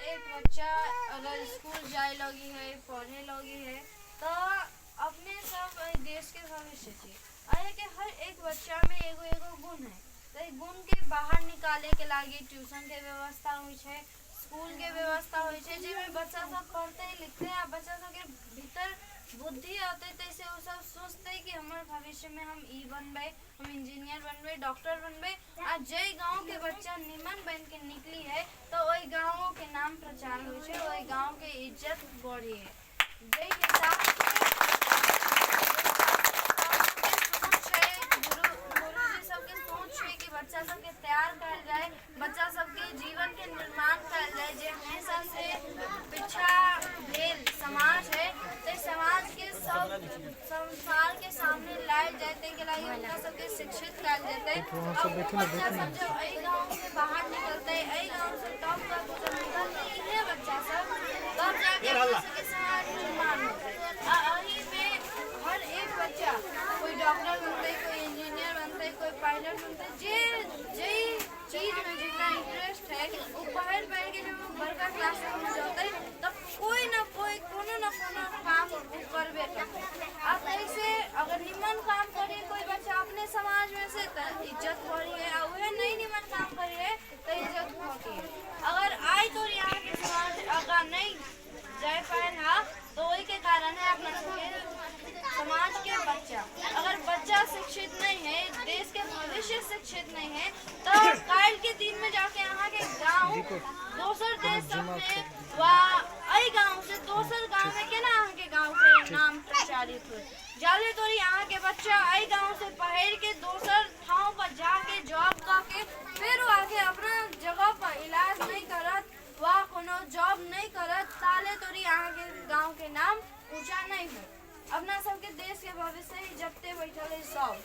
एक बच्चा अगर इसकुल जाय लगी है, पढ़े लगी है, तऽ अपने सब एहि देशके भविष्य छी। एहिके हर एक बच्चामे एगो एगो गुण है, तऽ एहि गुणके बाहर निकालैके लागि ट्यूशनके व्यवस्था होइ छै, इसकुलके व्यवस्था होइ छै, जाहिमे बच्चा सब पढ़तै लिखतै आ बच्चा सबके भीतर बुद्धि अयतै, ताहिसँ ओसब सोचतै कि हमर भविष्यमे हम ई बनबै, हम इंजीनियर बनबै, डॉक्टर बनबै। आ जाहि गाँवके बच्चा निमन बनिके निकली है, तऽ ओहि गाँवोके नाम प्रचार होइ छै, ओहि गाँवके इज्जत बढ़ी है। जाहि हिसाबसँ सोच छै, गुरु गुरुजी सबके सोच छै कि बच्चा सबके तैयार कयल जाय, बच्चा सबके जीवनके निर्माण कयल जाय, जे हमेशासँ पीछा भेल समाज है, ताहि समाजके सब संसारके सामने लायल जाय, ताहिके लागि हुनका सबके शिक्षित कयल जेतै। आ ओ बच्चा सब जब एहि गाँवसँ बाहर निकलतै, एहि गाँवसँ टॉप कऽ के जब निकलतै इहे बच्चा सब, तब जाके अपना सबके समाज निर्माण होतै। आ एहिमे हर एक बच्चा कोइ डॉक्टर बनतै, कोइ इंजीनियर बनतै, कोइ पायलट बनतै, जे जाहि चीजमे जेकरा इंटरेस्ट है, ओ पढ़ि पढ़िके जब ओ बड़का क्लासमे जतै, तऽ कोइ न कोइ कोनो न कोनो काम ओ करबे करतै। आ ताहिसँ अगर निमन काम करी कोइ बच्चा अपने समाजमे से, तऽ इज्जत बढ़ी है, आ उएह नहि निमन काम करी है तऽ इज्जत घटी है। अगर आइ तोरी अहाँके समाज आगाँ नहि जाय पायल है, तऽ ओहिके कारण है अपना सबके समाजके बच्चा। अगर बच्चा शिक्षित नहीं है, देश के भविष्य शिक्षित नहीं है, तऽ काल्हिके दिनमे जाके अहाँके गाँव दोसर देश सबमे वा एहि गाँवसँ दोसर गाँवमे केना अहाँके गाँवके नाम प्रचारित होय? जाले तोरी अहाँके बच्चा एहि गाँवसँ पढ़िके दोसर ठाँव पर जाके जॉब कऽ के फेर ओ आके अपना जगह पर इलाज नहि करत वा कोनो जॉब नहि करत, ताले तोरी अहाँके गाँवके नाम ऊँचा नहि होय। अपना सबके देशके भविष्य ही जबते बैठल है सब,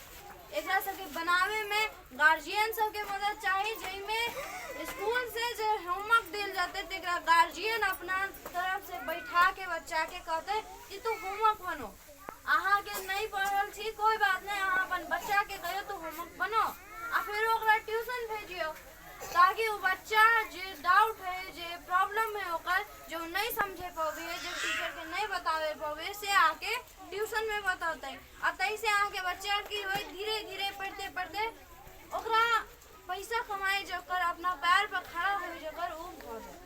एकरा सबके बनाबेमे गार्जियन सबके मदद चाही, जाहिमे स्कूल से जे होमवर्क देल जेतै, तकरा गार्जियन अपना तरफ से बैठाके बच्चाके कहतै कि तू होमवर्क बनो। अहाँके नहि पढ़ल छी, कोइ बात नहि, अहाँ अपन बच्चाके कहियौ तू होमवर्क बनो, आ फेर ओकरा ट्यूशन भेजियौ, ताकि ओ बच्चा जे डाउट है, जे प्रॉब्लम है ओकर, जे ओ नहि समझे पबै है, जे टीचरके नहि बताबे पबै है, से आके ट्यूशनमे बतौतै। आ ताहिसँ अहाँके बच्चा की होइ, धीरे धीरे पढ़िते पढ़िते ओकरा पैसा कमाइ जोकर, अपना पैर पर खड़ा होइ जोकर ओ भऽ जायत।